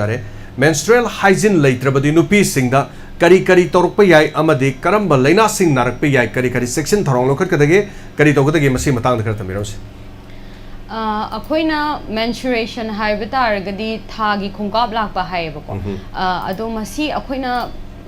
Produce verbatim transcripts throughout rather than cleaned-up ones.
ꯇꯥꯔꯦ꯫ Menstrual hygiene ꯂꯩꯇ꯭ꯔꯕꯗꯤ ꯅꯨꯄꯤꯁꯤꯡꯗ ꯀꯔꯤ ꯀꯔꯤ ꯇꯧꯔꯛꯄ ꯌꯥꯏ ꯑꯃꯗꯤ ꯀꯔꯝꯕ ꯂꯥꯏꯅꯥꯁꯤꯡ ꯅꯥꯔꯛꯄ ꯌꯥꯏ, ꯀꯔꯤ ꯀꯔꯤ ꯆꯦꯛꯁꯤꯟ ꯊꯧꯔꯥꯡ ꯂꯧꯈꯠꯀꯗꯒꯦ, ꯀꯔꯤ ꯇꯧꯒꯗꯒꯦ, ꯃꯁꯤꯒꯤ ꯃꯇꯥꯡꯗ ꯈꯔ ꯊꯝꯕꯤꯔꯝꯁꯤ꯫ ꯑ, ꯑꯩꯈꯣꯏꯅ menstruation ꯍꯥꯏꯕ ꯇꯥꯔꯒꯗꯤ ꯊꯥꯒꯤ ꯈꯣꯡꯀꯥꯞ ꯂꯥꯛꯄ ꯍꯥꯏꯌꯦꯕꯀꯣ꯫ ꯎꯝꯍꯨꯝ꯫ ꯑ, ꯑꯗꯣ ꯃꯁꯤ ꯑꯩꯈꯣꯏꯅ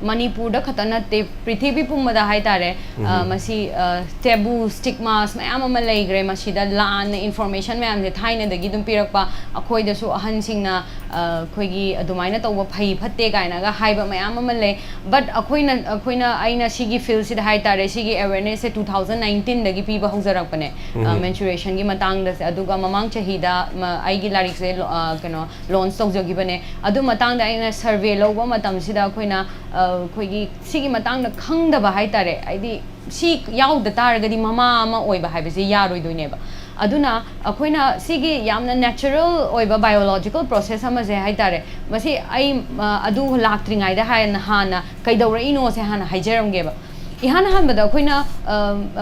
ꯃꯅꯤꯄꯨꯔꯗ ꯈꯛꯇ ꯅꯠꯇꯦ, ꯄ꯭ꯔꯤꯊꯤꯕꯤ ꯄꯨꯝꯕꯗ ꯍꯥꯏꯇꯥꯔꯦ꯫ ꯑ, ꯎꯝꯍꯨꯝ꯫ ꯃꯁꯤ, ꯑ, taboo, stigmas ꯃꯌꯥꯝ ꯑꯃ ꯂꯩꯈ꯭ꯔꯦ꯫ ꯃꯁꯤꯗ ꯂꯥꯟꯅ information ꯃꯌꯥꯝꯁꯦ ꯊꯥꯏꯅꯗꯒꯤ ꯑꯗꯨꯝ ꯄꯤꯔꯛꯄ, ꯑꯩꯈꯣꯏꯗꯁꯨ ꯑꯍꯟꯁꯤꯡꯅ, ꯑ, ꯑꯩꯈꯣꯏꯒꯤ ꯑꯗꯨꯃꯥꯏꯅ ꯇꯧꯕ ꯐꯩ ꯐꯠꯇꯦ ꯀꯥꯏꯅꯒ ꯍꯥꯏꯕ ꯃꯌꯥꯝ ꯑꯃ ꯂꯩ꯫ But ꯑꯩꯈꯣꯏꯅ, ꯑꯩꯈꯣꯏꯅ, ꯑꯩꯅ ꯁꯤꯒꯤ field ꯁꯤꯗ ꯍꯥꯏꯇꯥꯔꯦ, ꯁꯤꯒꯤ awareness ꯁꯦ two thousand nineteen ꯗꯒꯤ ꯄꯤꯕ ꯍꯧꯖꯔꯛꯄꯅꯦ꯫ ꯑ, ꯎꯝꯍꯨꯝ꯫ Menstruation ꯒꯤ ꯃꯇꯥꯡꯗꯁꯦ꯫ ꯑꯗꯨꯒ ꯃꯃꯥꯡ ꯆꯍꯤꯗ ꯃ-, ꯑꯩꯒꯤ ꯂꯥꯏꯔꯤꯛꯁꯦ ꯂꯣ-, ꯑ, ꯀꯩꯅꯣ, launch ꯇꯧꯖꯈꯤꯕꯅꯦ꯫ ꯑꯗꯨ ꯃꯇꯥꯡꯗ ꯑꯩꯅ survey ꯂꯧꯕ ꯃꯇꯝꯁꯤꯗ ꯑꯩꯈꯣꯏꯅ, ꯑ, ꯑꯩꯈꯣꯏꯒꯤ ꯁꯤꯒꯤ ꯃꯇꯥꯡꯗ ꯈꯪꯗꯕ ꯍꯥꯏꯇꯥꯔꯦ, ꯍꯥꯏꯗꯤ ꯁꯤ ꯌꯥꯎꯗ ꯇꯥꯔꯒꯗꯤ ꯃꯃꯥ ꯑꯃ ꯑꯣꯏꯕ ꯍꯥꯏꯕꯁꯦ ꯌꯥꯔꯣꯏꯗꯣꯏꯅꯦꯕ꯫ ꯑꯗꯨꯅ ꯑꯩꯈꯣꯏꯅ ꯁꯤꯒꯤ ꯌꯥꯝꯅ natural ꯑꯣꯏꯕ biological process ꯑꯃꯁꯦ ꯍꯥꯏꯇꯥꯔꯦ, ꯃꯁꯤ ꯑꯩ, ꯑ, ꯑꯗꯨ ꯂꯥꯛꯇ꯭ꯔꯤꯉꯩꯗ ꯍꯥꯟꯅ, ꯍꯥꯟꯅ ꯀꯩꯗꯧꯔꯛꯏꯅꯣꯁꯦ ꯍꯥꯟꯅ ꯍꯥꯏꯖꯔꯝꯒꯦꯕ꯫ ꯏꯍꯥꯟ ꯍꯥꯟꯕꯗ ꯑꯩꯈꯣꯏꯅ, ꯑ,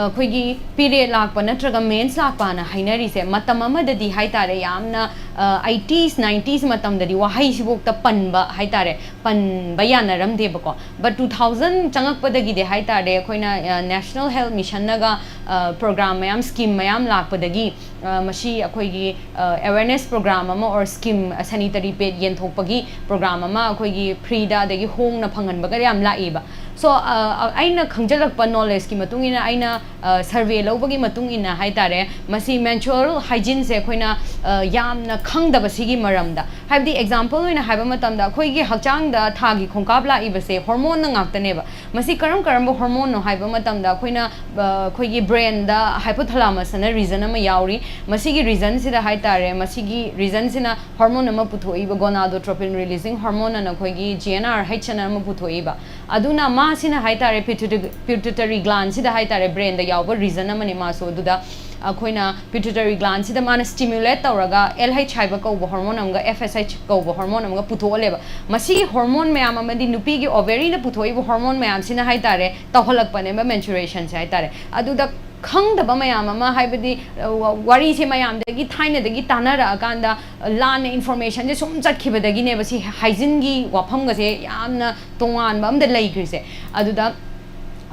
ꯑꯩꯈꯣꯏꯒꯤ period ꯂꯥꯛꯄ ꯅꯠꯇ꯭ꯔꯒ mens ꯂꯥꯛꯄꯅ ꯍꯥꯏꯅꯔꯤꯁꯦ ꯃꯇꯝ ꯑꯃꯗꯗꯤ ꯍꯥꯏꯇꯥꯔꯦ, ꯌꯥꯝꯅ, ꯑ, eighties, nineties ꯃꯇꯝꯗꯗꯤ ꯋꯥꯍꯩꯁꯤꯐꯧꯇ ꯄꯟꯕ ꯍꯥꯏꯇꯥꯔꯦ, ꯄꯟꯕ ꯌꯥꯅꯔꯝꯗꯦꯕꯀꯣ꯫ But two thousand ꯆꯪꯉꯛꯄꯗꯒꯤꯗꯤ ꯍꯥꯏꯇꯥꯔꯦ, ꯑꯩꯈꯣꯏꯅ, ꯑ, National Health Mission ꯅꯒ, ꯑ, program ꯃꯌꯥꯝ, scheme ꯃꯌꯥꯝ ꯂꯥꯛꯄꯗꯒꯤ, ꯑ, ꯃꯁꯤ ꯑꯩꯈꯣꯏꯒꯤ, ꯑ, awareness program ꯑꯃ or scheme, ꯑ, sanitary pad ꯌꯦꯟꯊꯣꯛꯄꯒꯤ program ꯑꯃ ꯑꯩꯈꯣꯏꯒꯤ free ꯗ ꯑꯗꯒꯤ ꯍꯣꯡꯅ ꯐꯪꯍꯟꯕꯒ ꯌꯥꯝ ꯂꯥꯛꯏꯕ꯫ So, ꯑ, ꯑ, ꯑꯩꯅ ꯈꯪꯖꯔꯛꯄ knowledge ꯀꯤ ꯃꯇꯨꯡ ꯏꯟꯅ, ꯑꯩꯅ, ꯑ, survey ꯂꯧꯕꯒꯤ ꯃꯇꯨꯡ ꯏꯟꯅ ꯍꯥꯏꯇꯥꯔꯦ, ꯃꯁꯤ menstrual hygiene ꯁꯦ ꯑꯩꯈꯣꯏꯅ, ꯑ, ꯌꯥꯝꯅ ꯈꯪꯗꯕ ꯁꯤꯒꯤ ꯃꯔꯝꯗ꯫ ꯍꯥꯏꯕꯗꯤ example ꯑꯣꯏꯅ ꯍꯥꯏꯕ ꯃꯇꯝꯗ ꯑꯩꯈꯣꯏꯒꯤ ꯍꯛꯆꯥꯡꯗ ꯊꯥꯒꯤ ꯈꯣꯡꯀꯥꯞ ꯂꯥꯛꯏꯕꯁꯦ hormone ꯅ ꯉꯥꯛꯇꯅꯦꯕ꯫ ꯃꯁꯤ ꯀꯔꯝ ꯀꯔꯝꯕ hormone ꯅꯣ ꯍꯥꯏꯕ ꯃꯇꯝꯗ ꯑꯩꯈꯣꯏꯅ, ꯑ, ꯑꯩꯈꯣꯏꯒꯤ brain ꯗ hypothalamus ꯑꯅ region ꯑꯃ ꯌꯥꯎꯔꯤ꯫ ꯃꯁꯤꯒꯤ region ꯁꯤꯗ ꯍꯥꯏꯇꯥꯔꯦ, ꯃꯁꯤꯒꯤ region ꯁꯤꯅ hormone ꯑꯃ ꯄꯨꯊꯣꯛꯏꯕ, gonadotropin releasing hormone ꯑꯅ ꯑꯩꯈꯣꯏꯒꯤ G N R H ꯑꯅ ꯑꯃ ꯄꯨꯊꯣꯛꯏꯕ꯫ ꯑꯗꯨꯅ ꯃꯥꯁꯤꯅ ꯍꯥꯏꯇꯥꯔꯦ, pituitary, pituitary gland ꯁꯤꯗ ꯍꯥꯏꯇꯥꯔꯦ, brain ꯗ ꯌꯥꯎꯕ region ꯑꯃꯅꯦ ꯃꯥꯁꯨ꯫ ꯑꯗꯨꯗ ꯑꯩꯈꯣꯏꯅ pituitary gland ꯁꯤꯗ ꯃꯥꯅ stimulate ꯇꯧꯔꯒ L H ꯍꯥꯏꯕ ꯀꯧꯕ hormone ꯑꯃꯒ F S H ꯀꯧꯕ hormone ꯑꯃꯒ ꯄꯨꯊꯣꯛꯍꯜꯂꯦꯕ꯫ ꯃꯁꯤꯒꯤ hormone ꯃꯌꯥꯝ ꯑꯃꯗꯤ ꯅꯨꯄꯤꯒꯤ ovary ꯅ ꯄꯨꯊꯣꯛꯏꯕ hormone ꯃꯌꯥꯝꯁꯤꯅ ꯍꯥꯏꯇꯥꯔꯦ, ꯇꯧꯍꯜꯂꯛꯄꯅꯦꯕ menstruation ꯁꯦ ꯍꯥꯏꯇꯥꯔꯦ꯫ ꯑꯗꯨꯗ ꯈꯪꯗꯕ ꯃꯌꯥꯝ ꯑꯃ, ꯍꯥꯏꯕꯗꯤ, ꯑ, ꯋꯥ-, ꯋꯥꯔꯤꯁꯦ ꯃꯌꯥꯝꯗꯒꯤ, ꯊꯥꯏꯅꯗꯒꯤ ꯇꯥꯟꯅꯔꯛꯑꯀꯥꯟꯗ, ꯑ, ꯂꯥꯟꯅ informationꯁꯦ ꯁꯨꯝ ꯆꯠꯈꯤꯕꯗꯒꯤꯅꯦꯕ ꯁꯤ hygiene-ꯒꯤ ꯋꯥꯐꯝꯒꯁꯦ ꯌꯥꯝꯅ ꯇꯣꯉꯥꯟꯕ ꯑꯝꯗ ꯂꯩꯈ꯭ꯔꯤꯁꯦ꯫ ꯑꯗꯨꯗ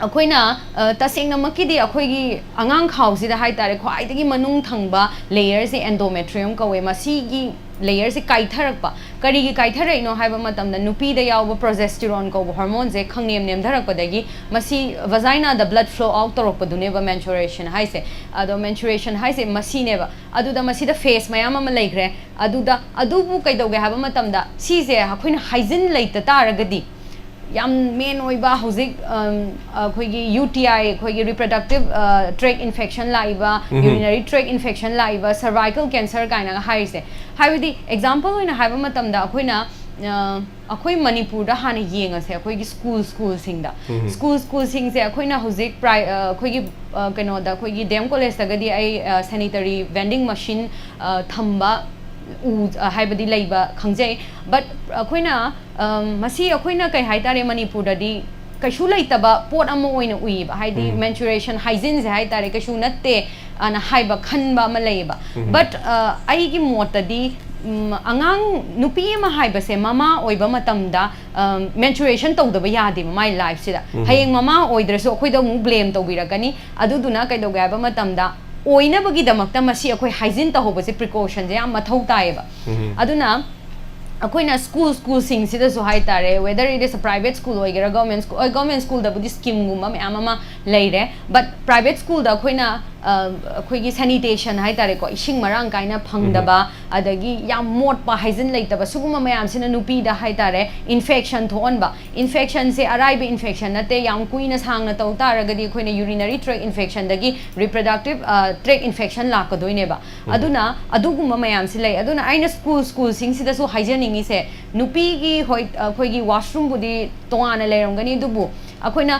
ꯑꯩꯈꯣꯏꯅ, ꯑ, ꯇꯁꯦꯡꯅꯃꯛꯀꯤꯗꯤ ꯑꯩꯈꯣꯏꯒꯤ ꯑꯉꯥꯡ ꯈꯥꯎꯁꯤꯗ ꯍꯥꯏ ꯇꯥꯔꯦ, ꯈ꯭ꯋꯥꯏꯗꯒꯤ ꯃꯅꯨꯡ ꯊꯪꯕ layer-ꯁꯦ endometrium ꯀꯧꯋꯦ꯫ ꯃꯁꯤꯒꯤ layer-ꯁꯦ ꯀꯥꯏꯊꯔꯛꯄ, ꯀꯔꯤꯒꯤ ꯀꯥꯏꯊꯔꯛꯏꯅꯣ ꯍꯥꯏꯕ ꯃꯇꯝꯗ, ꯅꯨꯄꯤꯗ ꯌꯥꯎꯕ progesterone ꯀꯧꯕ hormone-ꯁꯦ ꯈꯪꯅꯦꯝ ꯅꯦꯝꯊꯔꯛꯄꯗꯒꯤ ꯃꯁꯤ vagina-ꯗ blood flow out ꯇꯧꯔꯛꯄꯗꯨꯅꯦꯕ menstruation ꯍꯥꯏꯁꯦ꯫ ꯑꯗꯣ menstruation ꯍꯥꯏꯁꯦ ꯃꯁꯤꯅꯦꯕ꯫ ꯑꯗꯨꯗ ꯃꯁꯤꯗ phase ꯃꯌꯥꯝ ꯑꯃ ꯂꯩꯈ꯭ꯔꯦ꯫ ꯑꯗꯨꯗ ꯑꯗꯨꯕꯨ ꯀꯩꯗꯧꯒꯦ ꯍꯥꯏꯕ ꯃꯇꯝꯗ, ꯁꯤꯁꯦ ꯑꯩꯈꯣꯏꯅ hygiene ꯂꯩꯇ ꯇꯥꯔꯒꯗꯤ, ꯌꯥꯝ main ꯑꯣꯏꯕ ꯍꯧꯖꯤꯛ, ꯑꯝ, ꯑꯩꯈꯣꯏꯒꯤ UTI, ꯑꯩꯈꯣꯏꯒꯤ reproductive, ꯑ, tract infection ꯂꯥꯛꯏꯕ, ꯎꯝꯍꯨꯝ꯫ Urinary tract infection ꯂꯥꯛꯏꯕ, cervical cancer ꯀꯥꯏꯅꯒ ꯍꯥꯏꯔꯤꯁꯦ꯫ ꯍꯥꯏꯕꯗꯤ, example ꯑꯣꯏꯅ ꯍꯥꯏꯕ ꯃꯇꯝꯗ, ꯑꯩꯈꯣꯏꯅ, ꯑ, ꯑꯩꯈꯣꯏ ꯃꯅꯤꯄꯨꯔꯗ ꯍꯥꯟꯅ ꯌꯦꯡꯉꯁꯦ, ꯑꯩꯈꯣꯏꯒꯤ school, school-ꯁꯤꯡꯗ꯫ ꯎꯝꯍꯨꯝ꯫ School, school-ꯁꯤꯡꯁꯦ ꯑꯩꯈꯣꯏꯅ ꯍꯧꯖꯤꯛ pri-, ꯑ, ꯑꯩꯈꯣꯏꯒꯤ, ꯑ, ꯀꯩꯅꯣꯗ, ꯑꯩꯈꯣꯏꯒꯤ D M College-ꯇꯒꯗꯤ ꯑꯩ, ꯑ, sanitary vending machine, ꯑ, ꯊꯝꯕ ꯎ-, ꯑ, ꯍꯥꯏꯕꯗꯤ ꯂꯩꯕ ꯈꯪꯖꯩ꯫ But ꯑꯩꯈꯣꯏꯅ, ꯑꯝ, ꯃꯁꯤ ꯑꯩꯈꯣꯏꯅ ꯀꯩ ꯍꯥꯏꯇꯥꯔꯦ, ꯃꯅꯤꯄꯨꯔꯗꯗꯤ ꯀꯩꯁꯨ ꯂꯩꯇꯕ ꯄꯣꯠ ꯑꯃ ꯑꯣꯏꯅ ꯎꯏꯌꯦꯕ꯫ ꯍꯥꯏꯗꯤ, ꯎꯝ꯫ Menstruation hygiene-ꯁꯦ ꯍꯥꯏꯇꯥꯔꯦ, ꯀꯩꯁꯨ ꯅꯠꯇꯦ ꯑꯅ ꯍꯥꯏꯕ, ꯈꯟꯕ ꯑꯃ ꯂꯩꯌꯦꯕ꯫ ꯎꯝ꯫ But, ꯑ, ꯑꯩꯒꯤ ꯃꯣꯠꯇꯗꯤ, ꯎꯝ, ꯑꯉꯥꯡ ꯅꯨꯄꯤ ꯑꯃ ꯍꯥꯏꯕꯁꯦ ꯃꯃꯥ ꯑꯣꯏꯕ ꯃꯇꯝꯗ, ꯑꯝ, menstruation ꯇꯧꯗꯕ ꯌꯥꯗꯦꯕ ꯃꯥꯏ life-ꯁꯤꯗ꯫ ꯎꯝ꯫ ꯍꯌꯦꯡ ꯃꯃꯥ ꯑꯣꯏꯗ꯭ꯔꯁꯨ ꯑꯩꯈꯣꯏꯗ ꯑꯃꯨꯛ blame ꯇꯧꯕꯤꯔꯛꯀꯅꯤ꯫ ꯑꯗꯨꯗꯨꯅ ꯀꯩꯗꯧꯒꯦ ꯍꯥꯏꯕ ꯃꯇꯝꯗ, ꯑꯣꯏꯅꯕꯒꯤꯗꯃꯛꯇ ꯃꯁꯤ ꯑꯩꯈꯣꯏ hygiene ꯇꯧꯍꯧꯕꯁꯦ, precaution-ꯁꯦ ꯌꯥꯝ ꯃꯊꯧ ꯇꯥꯏꯌꯦꯕ꯫ ꯎꯝ꯫ ꯑꯗꯨꯅ ꯑꯩꯈꯣꯏꯅ school, school-ꯁꯤꯡꯁꯤꯗꯁꯨ ꯍꯥꯏꯇꯥꯔꯦ, whether it is a private school ꯑꯣꯏꯒꯦꯔꯥ, government school, ꯍꯣꯏ, government school-ꯗꯕꯨꯗꯤ scheme-ꯒꯨꯝꯕ ꯃꯌꯥꯝ ꯑꯃ ꯂꯩꯔꯦ, but private school-ꯗ ꯑꯩꯈꯣꯏꯅ, ꯑ, ꯑꯩꯈꯣꯏꯒꯤ sanitation ꯍꯥꯏꯇꯥꯔꯦꯀꯣ, ꯏꯁꯤꯡ ꯃꯔꯥꯡ ꯀꯥꯏꯅ ꯐꯪꯗꯕ, ꯎꯝ꯫ ꯑꯗꯒꯤ ꯌꯥꯝ ꯃꯣꯠꯄ, hygiene ꯂꯩꯇꯕ, ꯁꯤꯒꯨꯝꯕ ꯃꯌꯥꯝꯁꯤꯅ ꯅꯨꯄꯤꯗ ꯍꯥꯏꯇꯥꯔꯦ, infection ꯊꯣꯛꯍꯟꯕ꯫ Infection-ꯁꯦ ꯑꯔꯥꯏꯕ infection ꯅꯠꯇꯦ, ꯌꯥꯝ ꯀꯨꯏꯅ ꯁꯥꯡꯅ ꯇꯧ ꯇꯥꯔꯒꯗꯤ ꯑꯩꯈꯣꯏꯅ urinary tract infection-ꯗꯒꯤ reproductive, ꯑ, tract infection ꯂꯥꯛꯀꯗꯣꯏꯅꯦꯕ꯫ ꯎꯝ꯫ ꯑꯗꯨꯅ ꯑꯗꯨꯒꯨꯝꯕ ꯃꯌꯥꯝꯁꯤ ꯂꯩ꯫ ꯑꯗꯨꯅ ꯑꯩꯅ school, school-ꯁꯤꯡꯁꯤꯗꯁꯨ ꯍꯥꯏꯖꯅꯤꯡꯉꯤꯁꯦ, ꯅꯨꯄꯤꯒꯤ, ꯍꯣꯏ, ꯑꯩꯈꯣꯏꯒꯤ washroom-ꯕꯨꯗꯤ ꯇꯣꯉꯥꯟꯅ ꯂꯩꯔꯝꯒꯅꯤ, ꯑꯗꯨꯕꯨ ꯑꯩꯈꯣꯏꯅ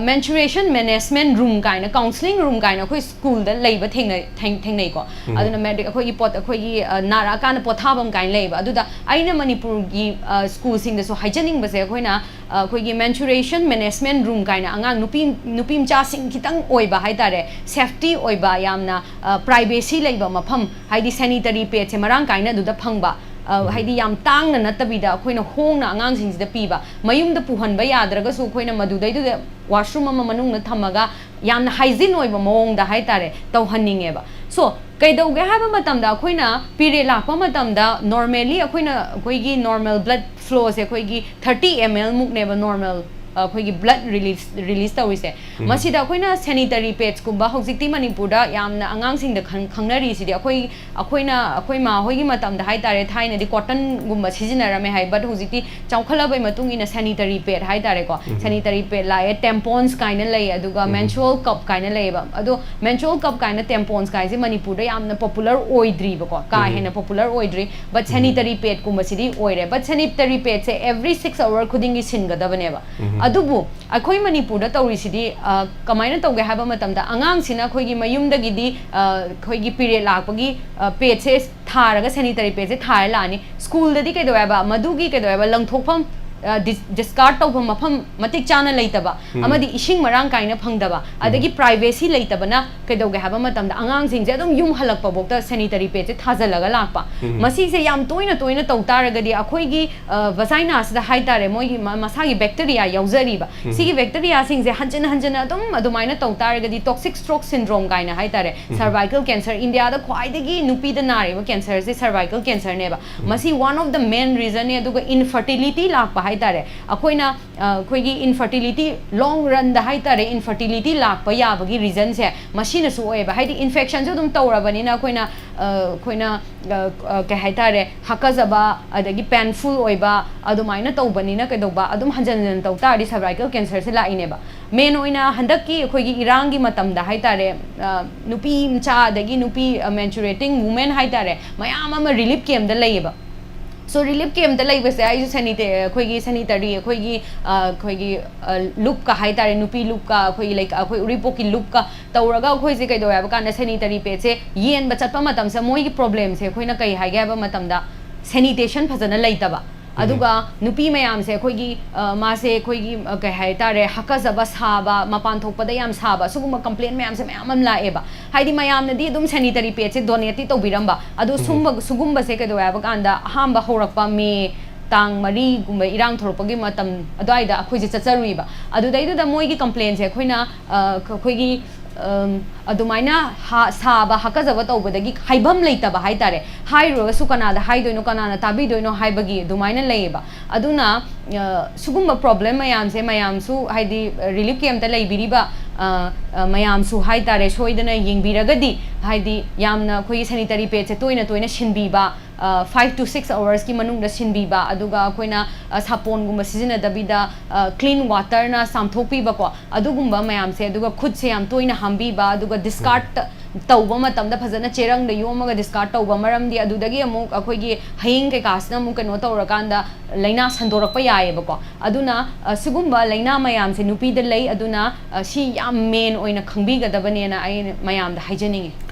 menstruation management room ꯀꯥꯏꯅ, counselling room ꯀꯥꯏꯅ ꯑꯩꯈꯣꯏ ꯁ꯭ꯀꯨꯜꯗ ꯂꯩꯕ ꯊꯦꯡꯅꯩ, ꯊꯦꯡ-, ꯊꯦꯡꯅꯩꯀꯣ꯫ ꯑꯗꯨꯅ medic-, ꯑꯩꯈꯣꯏꯒꯤ ꯄꯣꯠ-, ꯑꯩꯈꯣꯏꯒꯤ, ꯑ, ꯅꯥꯔꯛꯑꯀꯥꯟꯗ ꯄꯣꯊꯥꯐꯝ ꯀꯥꯏꯅ ꯂꯩꯌꯦꯕ꯫ ꯑꯗꯨꯗ ꯑꯩꯅ ꯃꯅꯤꯄꯨꯔꯒꯤ, ꯑ, ꯁ꯭ꯀꯨꯜꯁꯤꯡꯗꯁꯨ ꯍꯥꯏꯖꯅꯤꯡꯕꯁꯦ, ꯑꯩꯈꯣꯏꯅ, ꯑ, ꯑꯩꯈꯣꯏꯒꯤ menstruation management room ꯀꯥꯏꯅ, ꯑꯉꯥꯡ ꯅꯨꯄꯤ, ꯅꯨꯄꯤ ꯃꯆꯥꯁꯤꯡ ꯈꯤꯇꯪ ꯑꯣꯏꯕ ꯍꯥꯏ ꯇꯥꯔꯦ, safety ꯑꯣꯏꯕ, ꯌꯥꯝꯅ, ꯑ, privacy ꯂꯩꯕ ꯃꯐꯝ, ꯍꯥꯏꯗꯤ sanitary padꯁꯦ ꯃꯔꯥꯡ ꯀꯥꯏꯅ ꯑꯗꯨꯗ ꯐꯪꯕ, ꯑ, ꯍꯥꯏꯗꯤ ꯌꯥꯝ ꯇꯥꯡꯅ ꯅꯠꯇꯕꯤꯗ ꯑꯩꯈꯣꯏꯅ ꯍꯣꯡꯅ ꯑꯉꯥꯡꯁꯤꯡꯁꯤꯗ ꯄꯤꯕ, ꯃꯌꯨꯝꯗ ꯄꯨꯍꯟꯕ ꯌꯥꯗ꯭ꯔꯒꯁꯨ ꯑꯩꯈꯣꯏꯅ ꯃꯗꯨꯗꯩꯗꯨꯗ washroom ꯑꯃ ꯃꯅꯨꯡꯗ ꯊꯝꯃꯒ ꯌꯥꯝꯅ hygiene ꯑꯣꯏꯕ ꯃꯑꯣꯡꯗ ꯍꯥꯏ ꯇꯥꯔꯦ ꯇꯧꯍꯟꯅꯤꯡꯉꯦꯕ꯫ So, ꯀꯩꯗꯧꯒꯦ ꯍꯥꯏꯕ ꯃꯇꯝꯗ, ꯑꯩꯈꯣꯏꯅ period ꯂꯥꯛꯄ ꯃꯇꯝꯗ normally ꯑꯩꯈꯣꯏꯅ, ꯑꯩꯈꯣꯏꯒꯤ normal blood flowꯁꯦ ꯑꯩꯈꯣꯏꯒꯤ thirty ml ꯃꯨꯛꯅꯦꯕ normal, ꯑ, ꯑꯩꯈꯣꯏꯒꯤ blood release, release ꯇꯧꯔꯤꯁꯦ꯫ ꯃꯁꯤꯗ ꯑꯩꯈꯣꯏꯅ sanitary padsꯀꯨꯝꯕ, ꯍꯧꯖꯤꯛꯇꯤ ꯃꯅꯤꯄꯨꯔꯗ ꯌꯥꯝꯅ ꯑꯉꯥꯡꯁꯤꯡꯗ ꯈꯪ-, ꯈꯪꯅꯔꯤꯁꯤꯗꯤ, ꯑꯩꯈꯣꯏ, ꯑꯩꯈꯣꯏꯅ, ꯑꯩꯈꯣꯏ ꯃꯥ ꯍꯣꯏꯒꯤ ꯃꯇꯝꯗ ꯍꯥꯏ ꯇꯥꯔꯦ, ꯊꯥꯏꯅꯗꯤ cottonꯒꯨꯝꯕ ꯁꯤꯖꯤꯟꯅꯔꯝꯃꯦ ꯍꯥꯏ, but ꯍꯧꯖꯤꯛꯇꯤ ꯆꯥꯎꯈꯠꯂꯕꯩ ꯃꯇꯨꯡ ꯏꯟꯅ sanitary pad ꯍꯥꯏ ꯇꯥꯔꯦꯀꯣ, sanitary pad ꯂꯥꯛꯑꯦ, tampons ꯀꯥꯏꯅ ꯂꯩ, ꯑꯗꯨꯒ menstrual cup ꯀꯥꯏꯅ ꯂꯩꯌꯦꯕ꯫ ꯑꯗꯣ menstrual cup ꯀꯥꯏꯅ, tampons ꯀꯥꯏꯁꯦ ꯃꯅꯤꯄꯨꯔꯗ ꯌꯥꯝꯅ popular ꯑꯣꯏꯗ꯭ꯔꯤꯕꯀꯣ, ꯀꯥ ꯍꯦꯟꯅ popular ꯑꯣꯏꯗ꯭ꯔꯤ, but sanitary padꯀꯨꯝꯕꯁꯤꯗꯤ ꯑꯣꯏꯔꯦ꯫ But sanitary padꯁꯦ every six hour ꯈꯨꯗꯤꯡꯒꯤ ꯁꯤꯟꯒꯗꯕꯅꯦꯕ꯫ ꯑꯗꯨꯕꯨ ꯑꯩꯈꯣꯏ ꯃꯅꯤꯄꯨꯔꯗ ꯇꯧꯔꯤꯁꯤꯗꯤ, ꯑ, ꯀꯃꯥꯏꯅ ꯇꯧꯒꯦ ꯍꯥꯏꯕ ꯃꯇꯝꯗ, ꯑꯉꯥꯡꯁꯤꯅ ꯑꯩꯈꯣꯏꯒꯤ ꯃꯌꯨꯝꯗꯒꯤꯗꯤ, ꯑ, ꯑꯩꯈꯣꯏꯒꯤ period ꯂꯥꯛꯄꯒꯤ, ꯑ, padꯁꯦ ꯊꯥꯔꯒ, sanitary padꯁꯦ ꯊꯥꯔ ꯂꯥꯛꯑꯅꯤ꯫ ꯁ꯭ꯀꯨꯜꯗꯗꯤ ꯀꯩꯗꯧꯋꯦꯕ? ꯃꯗꯨꯒꯤ ꯀꯩꯗꯧꯋꯦꯕ? ꯂꯪꯊꯣꯛꯐꯝ, ꯑ, dis-, discard ꯇꯧꯐꯝ ꯃꯐꯝ ꯃꯇꯤꯛ ꯆꯥꯅ ꯂꯩꯇꯕ, ꯑꯃꯗꯤ ꯏꯁꯤꯡ ꯃꯔꯥꯡ ꯀꯥꯏꯅ ꯐꯪꯗꯕ, ꯑꯗꯒꯤ privacy ꯂꯩꯇꯕꯅ ꯀꯩꯗꯧꯒꯦ ꯍꯥꯏꯕ ꯃꯇꯝꯗ, ꯑꯉꯥꯡꯁꯤꯡꯁꯦ ꯑꯗꯨꯝ ꯌꯨꯝ ꯍꯜꯂꯛꯄꯐꯥꯎꯗ sanitary padꯁꯦ ꯊꯥꯖꯤꯜꯂꯒ ꯂꯥꯛꯄ꯫ ꯃꯁꯤꯁꯦ ꯌꯥꯝ ꯇꯣꯏꯅ ꯇꯣꯏꯅ ꯇꯧ ꯇꯥꯔꯒꯗꯤ, ꯑꯩꯈꯣꯏꯒꯤ, ꯑ, vaginaꯁꯤꯗ ꯍꯥꯏ ꯇꯥꯔꯦ, ꯃꯣꯏꯒꯤ ꯃ-, ꯃꯁꯥꯒꯤ bacteria ꯌꯥꯎꯖꯔꯤꯕ, ꯁꯤꯒꯤ bacteriaꯁꯤꯡꯁꯦ ꯍꯟꯖꯤꯟ ꯍꯟꯖꯤꯟꯅ ꯑꯗꯨꯝ ꯑꯗꯨꯃꯥꯏꯅ ꯇꯧ ꯇꯥꯔꯒꯗꯤ, toxic stroke syndrome ꯀꯥꯏꯅ ꯍꯥꯏ ꯇꯥꯔꯦ, cervical cancer, ꯏꯟꯗꯤꯌꯥꯗ ꯈ꯭ꯋꯥꯏꯗꯒꯤ ꯅꯨꯄꯤꯗ ꯅꯥꯔꯤꯕ cancerꯁꯦ cervical cancerꯅꯦꯕ꯫ ꯃꯁꯤ one of the main reasonꯅꯦ꯫ ꯑꯗꯨꯒ infertility ꯂꯥꯛꯄ ꯍꯥꯏ ꯇꯥꯔꯦ, ꯑꯩꯈꯣꯏꯅ, ꯑ, ꯑꯩꯈꯣꯏꯒꯤ infertility, long runꯗ ꯍꯥꯏ ꯇꯥꯔꯦ, infertility ꯂꯥꯛꯄ ꯌꯥꯕꯒꯤ reasonꯁꯦ ꯃꯁꯤꯅꯁꯨ ꯑꯣꯏꯌꯦꯕ꯫ ꯍꯥꯏꯗꯤ infectionꯁꯨ ꯑꯗꯨꯝ ꯇꯧꯔꯕꯅꯤꯅ, ꯑꯩꯈꯣꯏꯅ, ꯑ, ꯑꯩꯈꯣꯏꯅ, ꯑ, ꯑ, ꯀꯩ ꯍꯥꯏ ꯇꯥꯔꯦ, ꯍꯥꯀꯠꯖꯕ, ꯑꯗꯒꯤ painful ꯑꯣꯏꯕ, ꯑꯗꯨꯃꯥꯏꯅ ꯇꯧꯕꯅꯤꯅ, ꯀꯩꯗꯧꯕ, ꯑꯗꯨꯝ ꯍꯟꯖꯟ ꯍꯟꯖꯟ ꯇꯧ ꯇꯥꯔꯗꯤ cervical cancerꯁꯦ ꯂꯥꯛꯏꯅꯦꯕ꯫ Main ꯑꯣꯏꯅ ꯍꯟꯗꯛꯀꯤ ꯑꯩꯈꯣꯏꯒꯤ ꯏꯔꯥꯡꯒꯤ ꯃꯇꯝꯗ ꯍꯥꯏ ꯇꯥꯔꯦ, ꯑ, ꯅꯨꯄꯤ ꯃꯆꯥ ꯑꯗꯒꯤ ꯅꯨꯄꯤ, ꯑ, menstruating women ꯍꯥꯏ ꯇꯥꯔꯦ, ꯃꯌꯥꯝ ꯑꯃ relief campꯇ ꯂꯩꯌꯦꯕ꯫ So relief camp ꯇ ꯂꯩꯕꯁꯦ ꯑꯩꯁꯨ ꯁꯦꯅꯤꯇꯦ ꯑꯩꯈꯣꯏꯒꯤ ꯁꯦꯅꯤꯇꯔꯤ ꯑꯩꯈꯣꯏꯒꯤ ꯑ, ꯑꯩꯈꯣꯏꯒꯤ ꯑ, ꯂꯨꯞꯀ ꯍꯥꯏꯇꯥꯔꯦ, ꯅꯨꯄꯤ ꯂꯨꯞꯀ, ꯑꯩꯈꯣꯏꯒꯤ ꯂꯩ ꯑꯩꯈꯣꯏ ꯎꯔꯤꯄꯣꯛꯀꯤ ꯂꯨꯞꯀ ꯇꯧꯔꯒ ꯑꯩꯈꯣꯏꯁꯦ ꯀꯩꯗꯧꯋꯦ ꯍꯥꯏꯕ ꯀꯥꯟꯗ ꯁꯦꯅꯤꯇꯔꯤ ꯄꯦꯗꯁꯦ ꯌꯦꯟꯕ ꯆꯠꯄ ꯃꯇꯝꯁꯤꯗ ꯃꯣꯏꯒꯤ ꯄ꯭ꯔꯣꯕ꯭ꯂꯦꯝꯁꯦ ꯑꯩꯈꯣꯏꯅ ꯀꯩ ꯍꯥꯏꯒꯦ ꯍꯥꯏꯕ ꯃꯇꯝꯗ ꯁꯦꯅꯤꯇꯦꯁꯟ ꯐꯖꯅ ꯂꯩꯇꯕ꯫ ꯑꯗꯨꯒ ꯅꯨꯄꯤ ꯃꯌꯥꯝꯁꯦ ꯑꯩꯈꯣꯏꯒꯤ ꯑ, ꯃꯥꯁꯦ ꯑꯩꯈꯣꯏꯒꯤ ꯑ, ꯀꯩ ꯍꯥꯏꯇꯥꯔꯦ, ꯍꯥꯀꯠꯆꯕ ꯁꯥꯕ, ꯃꯄꯥꯟ ꯊꯣꯛꯄꯗ ꯌꯥꯝ ꯁꯥꯕ, ꯁꯤꯒꯨꯝꯕ ꯀꯝꯄ꯭ꯂꯦꯟ ꯃꯌꯥꯝꯁꯦ ꯃꯌꯥꯝ ꯑꯃ ꯂꯥꯛꯑꯦꯕ꯫ ꯍꯥꯏꯗꯤ ꯃꯌꯥꯝꯅꯗꯤ ꯑꯗꯨꯝ ꯁꯦꯅꯤꯇꯔꯤ ꯄꯦꯗꯁꯦ ꯗꯣꯅꯦꯠꯇꯤ ꯇꯧꯕꯤꯔꯝꯕ, ꯑꯗꯣ ꯁꯨꯝꯕ ꯁꯤꯒꯨꯝꯕꯁꯦ ꯀꯩꯗꯧꯋꯦ ꯍꯥꯏꯕ ꯀꯥꯟꯗ ꯑꯍꯥꯟꯕ ꯍꯧꯔꯛꯄ ꯃꯦ ꯇꯥꯡ ꯃꯔꯤꯒꯨꯝꯕ ꯏꯔꯥꯡ ꯊꯣꯛꯂꯛꯄꯒꯤ ꯃꯇꯝ ꯑꯗꯨꯋꯥꯏꯗ ꯑꯩꯈꯣꯏꯁꯦ ꯆꯠꯆꯔꯨꯏꯕ꯫ ꯑꯗꯨꯗꯩꯗꯨꯗ ꯃꯣꯏꯒꯤ ꯀꯝꯄ꯭ꯂꯦꯟꯁꯦ ꯑꯩꯈꯣꯏꯅ ꯑ, ꯑꯩꯈꯣꯏꯒꯤ ꯑꯝ, ꯑꯗꯨꯃꯥꯏꯅ ꯍꯥ- ꯁꯥꯕ ꯍꯥꯀꯠꯆꯕ ꯇꯧꯕꯗꯒꯤ ꯍꯥꯏꯐꯝ ꯂꯩꯇꯕ ꯍꯥꯏꯇꯥꯔꯦ꯫ ꯍꯥꯏꯔꯨꯔꯒꯁꯨ ꯀꯅꯥꯗ ꯍꯥꯏꯗꯣꯏꯅꯣ, ꯀꯅꯥꯅ ꯇꯥꯕꯤꯗꯣꯏꯅꯣ ꯍꯥꯏꯕꯒꯤ ꯑꯗꯨꯃꯥꯏꯅ ꯂꯩꯌꯦꯕ꯫ ꯑꯗꯨꯅ ꯑ, ꯁꯤꯒꯨꯝꯕ ꯄ꯭ꯔꯣꯕ꯭ꯂꯦꯝ ꯃꯌꯥꯝꯁꯦ ꯃꯌꯥꯝꯁꯨ, ꯍꯥꯏꯗꯤ ꯔꯤꯂꯤꯐ ꯀꯦꯝꯞꯇ ꯂꯩꯕꯤꯔꯤꯕ ꯑ, ꯑ, ꯃꯌꯥꯝꯁꯨ ꯍꯥꯏꯇꯥꯔꯦ, ꯁꯣꯏꯗꯅ ꯌꯦꯡꯕꯤꯔꯒꯗꯤ, ꯍꯥꯏꯗꯤ ꯌꯥꯝꯅ ꯑꯩꯈꯣꯏꯒꯤ ꯁꯦꯅꯤꯇꯔꯤ ꯄꯦꯗꯁꯦ ꯇꯣꯏꯅ ꯇꯣꯏꯅ ꯁꯤꯟꯕꯤꯕ, ꯐꯥꯏꯚ ꯇꯨ ꯁꯤꯛꯁ ꯑꯋꯔꯁꯀꯤ ꯃꯅꯨꯡꯗ ꯁꯤꯟꯕꯤꯕ, ꯑꯗꯨꯒ ꯑꯩꯈꯣꯏꯅ ꯑ, ꯁꯥꯄꯣꯟꯒꯨꯝꯕ ꯁꯤꯖꯤꯟꯅꯗꯕꯤꯗ ꯀ꯭ꯂꯤꯟ ꯋꯥꯇꯔꯅ ꯆꯥꯝꯊꯣꯛꯄꯤꯕꯀꯣ, ꯑꯗꯨꯒꯨꯝꯕ ꯃꯌꯥꯝꯁꯦ, ꯑꯗꯨꯒ ꯈꯨꯠꯁꯦ ꯌꯥꯝ ꯇꯣꯏꯅ ꯍꯥꯝꯕꯤꯕ, ꯑꯗꯨꯒ ꯗꯤꯁꯀꯥꯔꯠ ꯇꯧꯕ ꯃꯇꯝꯗ ꯐꯖꯅ ꯆꯦꯔꯪꯗ ꯌꯣꯝꯃꯒ ꯗꯤꯁꯀꯥꯔꯠ ꯇꯧꯕ, ꯃꯔꯝꯗꯤ ꯑꯗꯨꯗꯒꯤ ꯑꯃꯨꯛ ꯑꯩꯈꯣꯏꯒꯤ ꯍꯌꯤꯡ ꯀꯩꯀꯥꯁꯤꯅ ꯑꯃꯨꯛ ꯀꯩꯅꯣ ꯇꯧꯔꯀꯥꯟꯗ ꯂꯥꯏꯅꯥ ꯁꯟꯗꯣꯔꯛꯄ ꯌꯥꯏꯌꯦꯕꯀꯣ꯫ ꯑꯗꯨꯅ ꯑ, ꯁꯤꯒꯨꯝꯕ ꯂꯥꯏꯅꯥ ꯃꯌꯥꯝꯁꯦ ꯅꯨꯄꯤꯗ ꯂꯩ, ꯑꯗꯨꯅ ꯑ, ꯁꯤ ꯌꯥꯝ ꯃꯦꯟ ꯑꯣꯏꯅ ꯈꯪꯕꯤꯒꯗꯕꯅꯦꯅ ꯑꯩ ꯃꯌꯥꯝꯗ ꯍꯥꯏꯖꯅꯤꯡꯉꯤ꯫